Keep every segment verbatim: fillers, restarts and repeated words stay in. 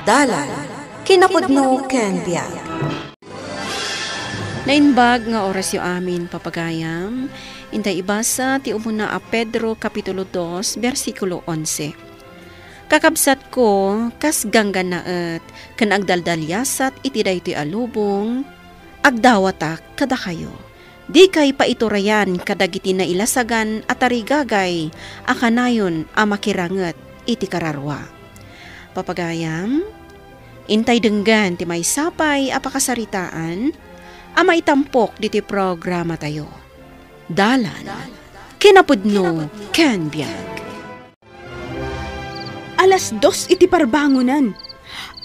Dalan, kinapudno ken biag. Naimbag nga orasyo amin, papagayam. Intay ibasa ti umuna a Pedro, Kapitulo dos, bersikulo onse. Kakabsatko, kas ganggannaet ken agdaldaliasat iti daytoy a lubong, agdawatak kadakayo. Dikay paiturayan kadagiti nailasagan a tarigagay a kanayon a makiranget iti kararua. Papagayam, intay denggen ti maysa pay a pakasaritaan a maitampok ditoy programatayo. Dalan, kinapudno, ken biag. Alas dos iti parbangonan.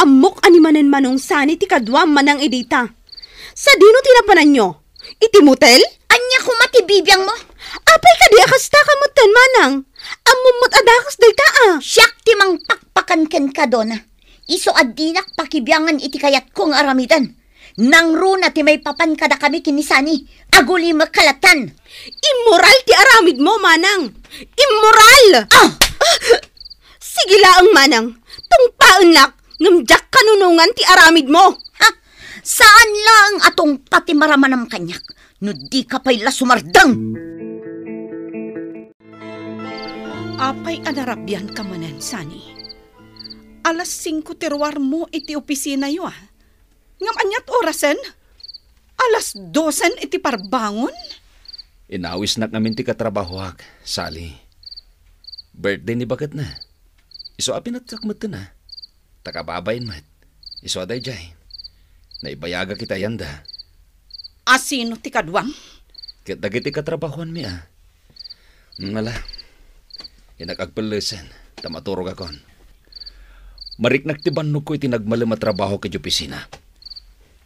Ammok a ni Manang Manong Sani ti kaduam, Manang Edita. Sadino ti napananyo? Iti motel? Ania koma ti bibiangmo? Apay kadi a kasta ka metten, Manang? Ammom met a dakes dayta a. Siak ti mangpakpakan kenka, Dona. Isu a dinak pakibiangan iti kayatko nga aramiden. Nangruna ti maipapan kadakami ken ni Sani. Agulimek ka lattan. Immoral ti aramidmo, Manang. Immoral! Ah! Sige laeng, Manang. Tungpaennak, ngem diak kanunongan ti aramidmo. Ha? Saan laeng a tungpa ti maramanam kaniak no dika pay la sumardeng. Apay a narabianka manen, Sani? Alas singko ti ruarmo iti opisinayo, a. Ngem aniat orasen? Alas dosen iti parbangon? Inawisnak ngamin ti katrabahoak, Sally. Birthday ni baketna. Isu a pinatkak metten, a. Ta kababain met. Isu a daydiay. Naibayagak iti ayanda. A sino ti kaduam? Ket dagiti katrabahoanmi, a. Ngala. Innak agpellesen, ta maturogakon. Mariknak ti bannogko iti nagmalem a trabaho iti opisina.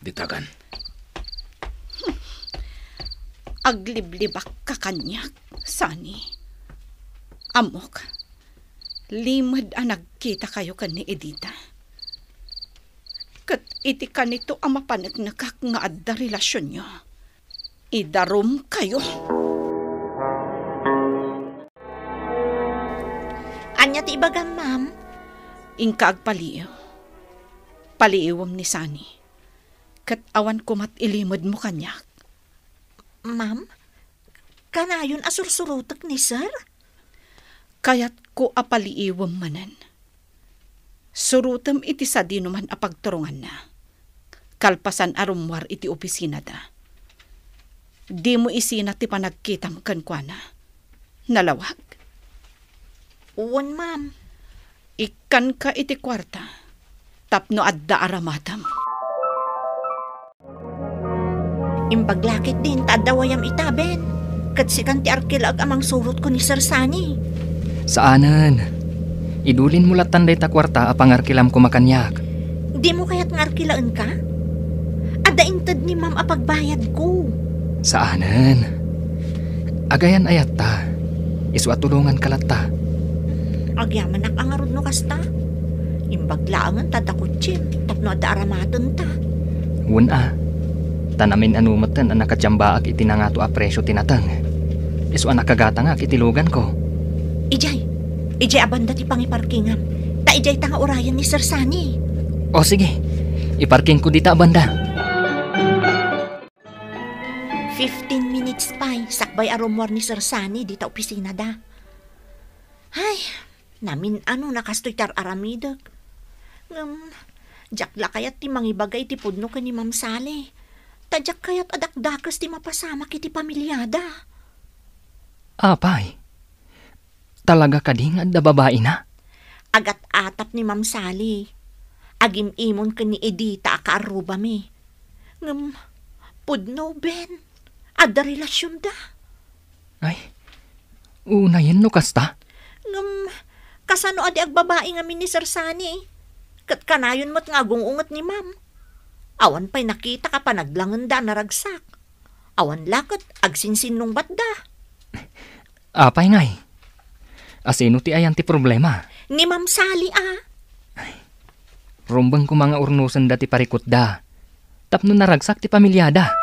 Ditagan. Agliblibakka kaniak, Sani. Ammok, limed a nagkitakayo ken ni Edita. Ket iti kanito a mapaneknekak nga adda relasionyo, idarumkayo. Ania ti ibagam, ma'am? Inka agpaliiw. Paliiwem ni Sani. Ket awan komat ilimedmo kaniak. Ma'am, kanayon a sursurotek ni sir? Kayatko a paliiwem manen. Surotem iti sadinoman a pagturonganna. Kalpasan a rummuar iti opisinada, dimo isina ti panagkitam kenkuana. Nalawag? Wen, ma'am. Ikkanka iti kuarta tapno adda aramatem. Imbag la ketdin ta adda wayam ita, Ben. Ket sikan ti arkilaek a mangsurotko ni Sir Sunny. Saanen. Idulinmo lattan dayta kuarta a pangarkilam koma kaniak. Dimo kayat nga arkilaenka? Adda inted ni ma'am a pagbayadko. Saanen. Agayan-ayatta. Isu a tulonganka latta. Agyamanak a ngarud no kasta. Imbag laengen ta adda kotsim tapno adda aramatenta. Wen a. Ta namin-ano metten a nakadiambaak iti nangato a presio ti nateng. Isu a nakagatangak iti luganko. Idiay. Idiay a banda ti pangiparkingam. Ta idiay ta nga urayen ni Sir Sunny. O sige. Iparkingko dita a banda. Fifteen minutes pay, sakbay a rummuar ni Sir Sunny dita opisinada. Ay, namin-ano na kastoy ti ar-aramidek. Ngem, diak la kayat ti mangibaga iti pudno ken ni Ma'am Sally. Ta diak kayat a dakdakes ti mapasamak iti pamiliada. Apay, talaga kadi nga adda babaina? Agat-atap ni Ma'am Sally. Agim-imon ken ni Edita a kaarrubami. Ngem, pudno, Ben. Adda relasionda. Ay, unayen no kasta? Ngem, kasano a di agbabai ngamin ni Sir Sunny? Ket kanayon met nga agung-unget ni Ma'am. Awan pay nakitak a panaglangenda a naragsak. Awan la ket agsinsinnungbatda. Apay ngay? Asino ti ayan ti problema? Ni Ma'am Sally a. Rumbeng koma nga urnosenda ti parikutda tapno naragsak ti pamiliada.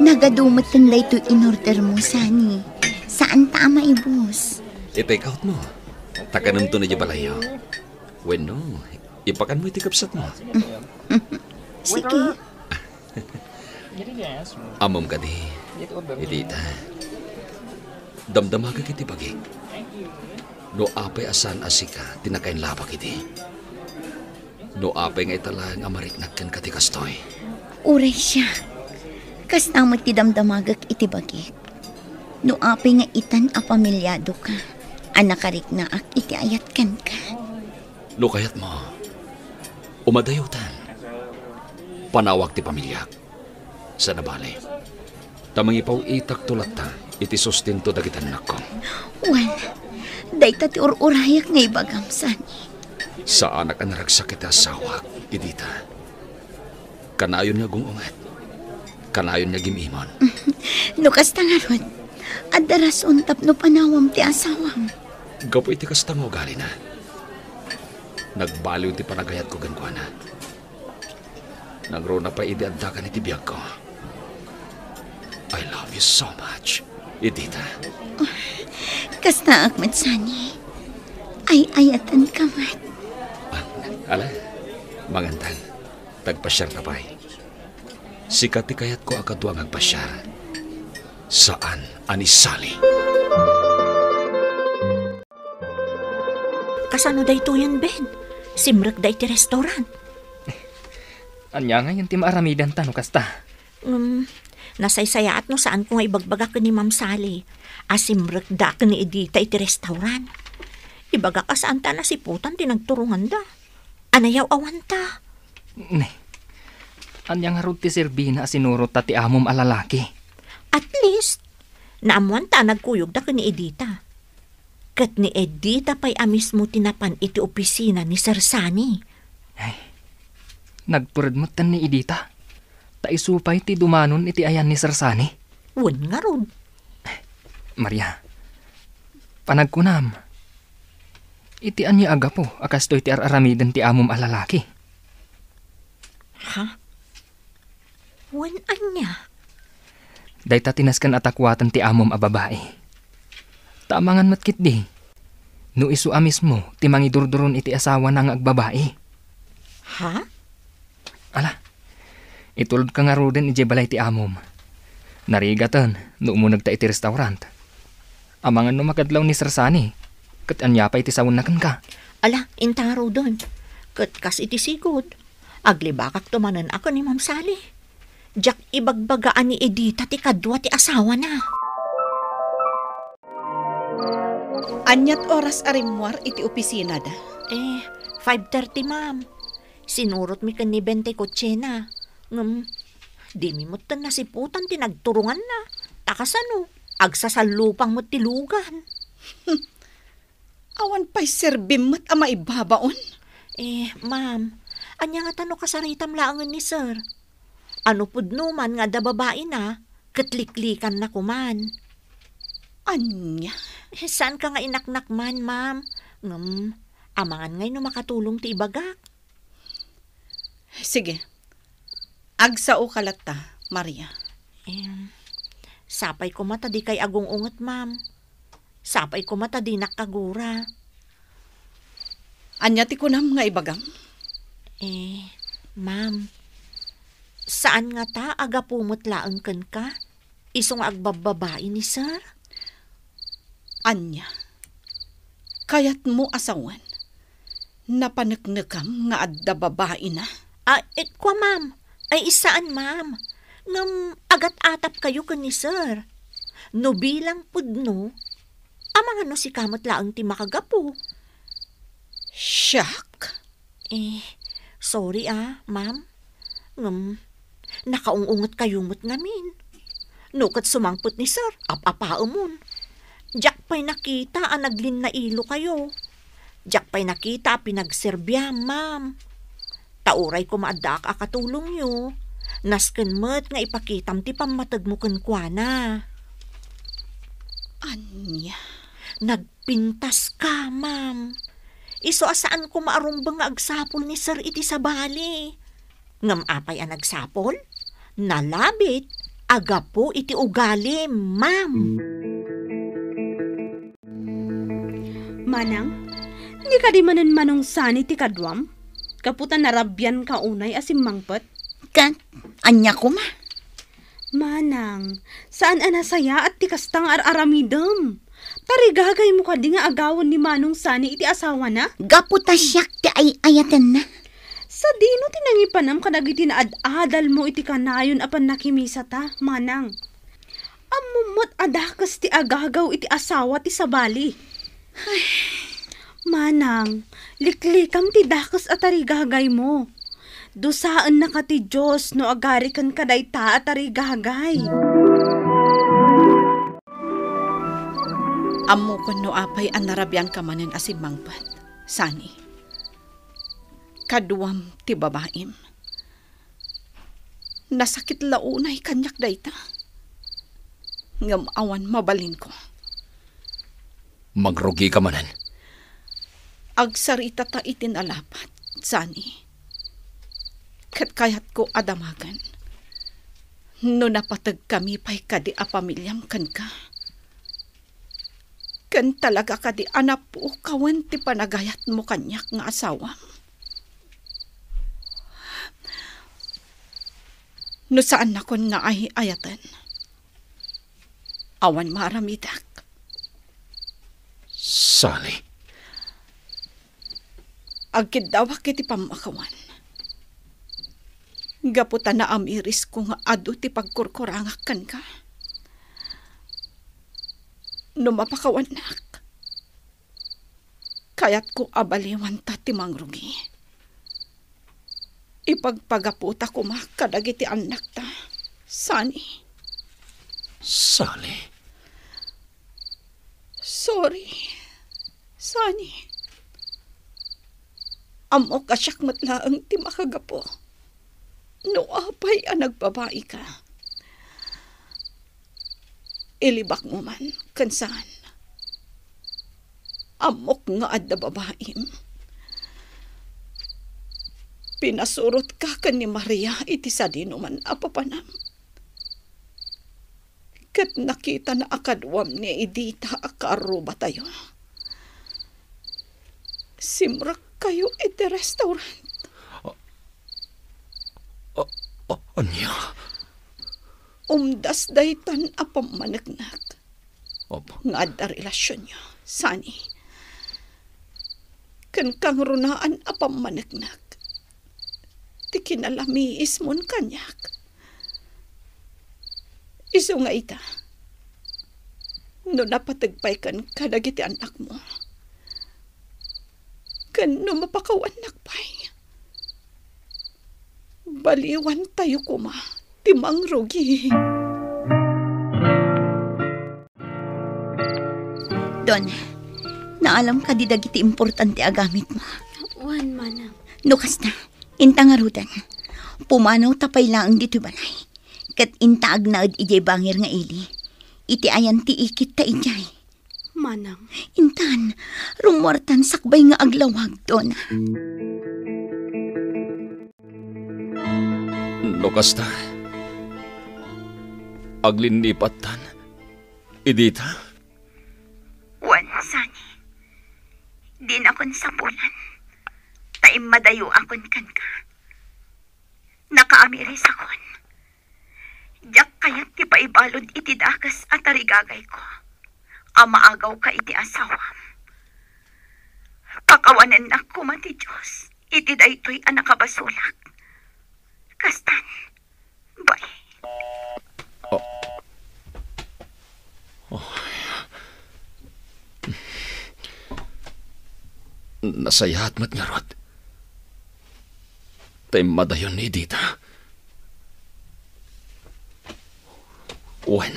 Nagadu met ken daytoy inordermo, Sunny. Saanta a maibus. I-take out mo. Ta kanenton idiay balayyo. Wenno, ipakanmo iti kabsatmo. Sige. Ammom kadi, Edita. Damdamagek iti bagik. No apay a saan a sika ti nakainlabak idi. No apay nga ita laeng a mariknak kenka ti kastoy. Uray siak, kasta met ti damdamagek iti bagik. No apay nga itan a pamiliadoka, a nakariknaak iti ayat kenka. No kayatmo, umadayotan. Panawag ti pamiliak. Saan a bale. Ta mangipaw-itakto latta iti sustento dagiti annakko. Wen, dayta ti ur-urayak nga ibagam, Sani. Saanak a naragsak iti asawak, Edita. Kanayon nga agung-unget. Kanayon nga gim-imon. No kasta ngarud, adda rason tapno panawam ti asawam. Gapu iti kasta nga ugalina, nagbaliw ti panagayatko kenkuana. Nangruna pay idi addakan iti biagko. I love you so much, Edita. Kastaak met, Sani. Ay-ayatanka met. Ah, ala, mangantan. Tagpasiarta pay. Sika ti kayatko a kadua nga agpasiar. Saan a ni Sally. Kasano daytoyen, Ben? Simrekda iti restaurant. Ania ngayen ti maaramidanta no kasta? Um, nasaysayaat no saanko nga ibagbaga ken ni Ma'am Sally a simrekda ken ni Edita iti restaurant. Ibagak a saanta a nasiputan ti nagturonganda. Anayaw-awanta. Ne. Ania ngarud ti serbina a sinurot ta ti amom a lalaki? At least, naammoanta a nagkuyogda ken ni Edita. Ket ni Edita pay a mismo ti napan iti opisina ni Sir Sunny. Ay, nagtured metten ni Edita. Ta isu pay ti dumanon iti ayan ni Sir Sunny. Wen ngarud. Maria, panagkunam, iti ania a gapu a kastoy ti ar-aramiden ti amom a lalaki? Ha? Wen ania? Dayta ti nasken a takuaten ti amom a babai. Ta amangan met ketdi, no isu a mismo ti mangidurduron iti asawana nga agbabai. Ha? Ala, itulodka ngaruden idiay balay ti amom. Narigaten no umunegta iti restaurant. Amangan no makadlaw ni Sir Sunny, ket ania pay ti sawenna kenka? Ala, inta ngaruden. Ket kas iti sigud, aglibakakto manen a ken ni Ma'am Sally. Diak ibagbaga a ni Edita ti kadua ti asawana. Aniat oras a rimmuar iti opisinada? Eh, five thirty, ma'am. Sinurotmi ken ni Ben ti kotsena. Ngem, dimi metten nasiputan ti nagturonganna. Ta kasano, agsasallupang met ti lugan. Awan pay serbim met a maibabaon? Eh, ma'am, ania ngata no kasaritam laengen ni sir? Ano pudno man nga adda babaina, ket liklikanna koman. Ania? Eh, saanka nga inaknak man, ma'am. Ngem, amangan ngay no makatulong ti ibagak. Sige. Agsaoka latta, Maria. Em, sapay koma ta dikay agung-unget, ma'am. Sapay koma ta dinak kagura. Ania ti kunam nga ibagam? Eh, ma'am, saan ngata a gapu met laeng kenka? Isu nga agbabbabai ni sir? Ania? Kayatmo a sawen, napaneknekam nga adda babaina? Ah, eh, kua, ma'am. Ay, saan, ma'am. Ngem agat-atapkayo ken ni sir. No bilang pudno, amangan no sika met laeng ti makagapu. Siak? Eh, sorry ah, ma'am. Ngem, nakaung-ungetkayo met ngamin. No ket sumangpet ni sir, ap-apaemon. Diak pay nakita a naglinailokayo. Diak pay nakita a pinagserbiam, ma'am. Ta uray koma addaak a katulongyo, nasken met nga ipakitam ti pammategmo kenkuana. Ania? Nag- Pintaska, ma'am. Isu a saan koma a rumbeng nga agsapul ni sir iti sabali. Ngem apay a nagsapul? Nalabit a gapu iti ugalim, ma'am. Manang, Di kadi manen Manong Sani ti kaduam? Gapu ta narabianka unay a simmangpet? Ket, ania koma? Manang, saan a nasayaat ti kasta nga ar-aramidem. Tarigagaymo kadi nga agawen ni Manong Sani iti asawana? Gapu ta siak ti ay-ayatenna. Sadino ti nangipanam kadagiti naad-adalmo iti kanayon a pannakimisata, Manang? Ammom met a dakes ti agagaw iti asawa ti sabali. Ay, Manang, liklikam ti dakes a tarigagaymo. Dusaennaka ti Dios no agariken kadayta a tarigagay. Ammokon no apay a narabianka manen a simmangpet, Sani. Kaduam ti babaim. Nasakit la unay kaniak dayta. Ngem awan mabalinko. Mangrugika manen. Agsaritata iti nalapat, Sani. Ket kayatko a damagen no napategkami pay kadi a pamiliam kenka. Ken talaga kadi a napukawen ti panagayatmo kaniak nga asawam? No saannakon nga ay-ayaten, awan maaramidek. Sani. Agkiddawak iti pammakawan. Gapu ta naamirisko nga adu ti pagkurkurangak kenka. No mapakawannak, kayatko a baliwanta ti mangrugi. Ipagpagaputa koma kadagiti annakta, Sani. Sani. Sorry, Sani. Ammok a siak met laeng ti makagapu. No apay a nagbabaika, ilibakmo man ken saan. Ammok nga adda babaim. Pinasurotka ken ni Maria iti sadinoman a papanam. Ket nakitana a kaduam ni Edita a kaarrubatayo. Simrekkayo iti restaurant. A-, a-, ania? Umdas daytan a pammaneknek. Apo. Nga adda relasionyo, Sani. Ken kangrunaan a pammaneknek ti kinalamiismon kaniak. Isu nga ita, no napateg pay ken kadagiti annakmo, ken no mapakawannak pay, baliwantayo koma ti mangrugi. Don, naalam kadi dagiti importante a gamitmo? Wen, manang. No kasta, inta ngaruden, pumanawta pay laeng ditoy balay. Ket inta agnaed idiay bangir nga ili. Iti ayan ti ikit ta idiay. Manang. Intan, rummuartan sakbay nga aglawag, Dona. No kasta, aglinnipattan, Edita? Wen, Sani. Dinakon sapulan, ta immadayoakon kenka. Nakaamirisakon. Diak kayat ti paibalud iti dakes a tarigagayko a maagawka iti asawam. Pakawanennak koma ti Dios iti daytoy a nakabasolak. Kastan, bay. Oh. Oh. Nasayaat met ngarud ta immadayon ni Edita. Wen,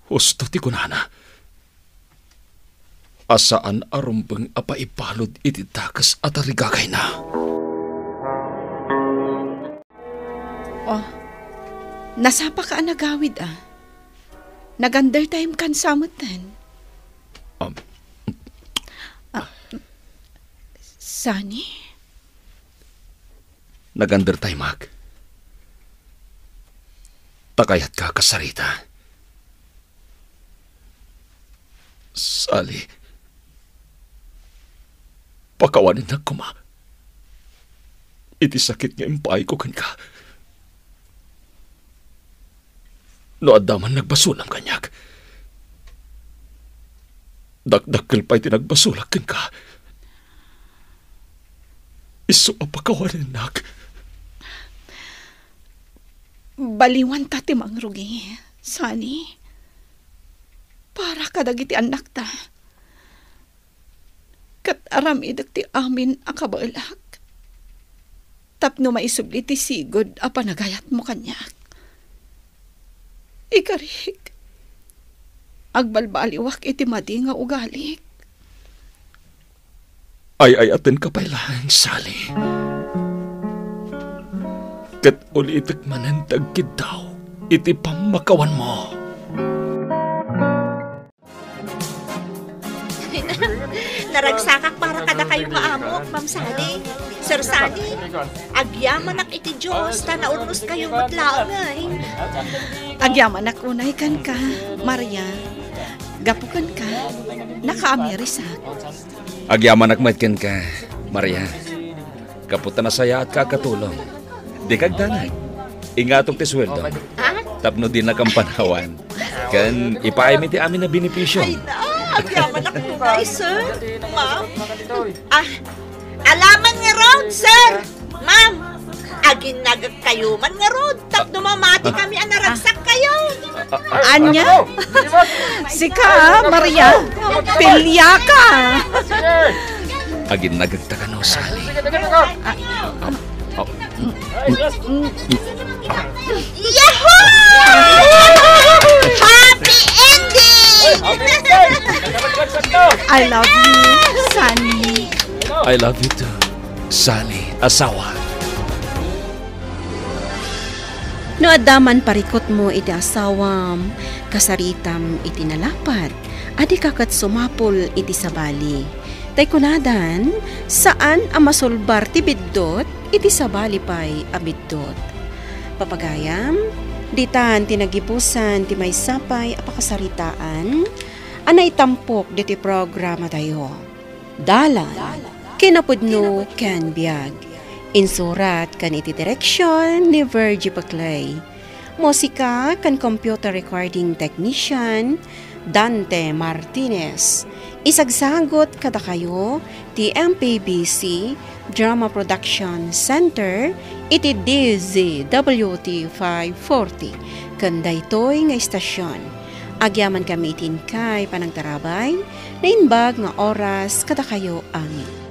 husto ti kunana a saan a rumbeng a paibalud iti dakes a tarigagayna. Oh, nasapaka a nagawid a. Nag-undertime kan sa metten. Um, Ah, Sani? Nag-undertime ak. Ta kayatka a kasarita. Sali, Pakawanennak koma iti sakit nga impaayko kenka. No adda man nagbasolam kaniak, dakdakkel pay ti nagbasolak kenka. Isu a pakawanennak. Baliwanta ti mangrugi, Sunny. Para kadagiti annakta. Ket aramidek ti amin a kabaelak tapno maisubli ti sigud a panagayatmo kaniak. Ikarik, agbalbaliwak iti madi nga ugalik. Ay-ayatenka pay laeng, Sunny. Ket ulitek manen ti agkiddaw iti pammakawanmo. Naragsakak para kadakayo nga amok, Ma'am Sunny. Sir Sunny, agyamanak iti Dios ta naurnoskayo met laeng, ay. Agyamanak unay kenka, Maria. Gapu kenka, nakaamirisak. Agyamanak met kenka, Maria. Gapu ta nasayaatka a katulong. Dika agdanag. Ingatok ti suweldom. Ha? Tapno dinnak ampanawan. Ken ipaaymi ti amin a benepisio. Ay, na, agyamanak unay, sir. Ma'am. Ah, alaman ngarud, sir. Ma'am, aginnagekkayo man ngarud tapno mamati kami a naragsakkayo. Ania? Sika, Maria, piliaka. Aginnagekta kano, Sunny. Ah, ah, ah. Yahoo! Happy ending! I love you, Sunny. I love you too, Sunny, asawa. No adda man parikutmo iti asawam, kasaritam iti nalapad, a dika ket sumapul iti sabali. Tay kunadan, saan a masulbar ti biddut iti sabali pay a biddut. Papagayam, ditan ti nagibusan ti maysa pay a pakasaritaan a naitampok ditoy programatayo. Dalan, kinapudno ken biag. Insurat ken iti direksion ni Virgie Paclay. Musika ken computer recording technician, Dante Martinez. Isagsagut kadakayo ti M P B C Drama Production Center iti D Z W T five forty ken daytoy nga istasyon. Agyamankami iti inkay panagtarabay, naimbag nga oras kadakayo amin.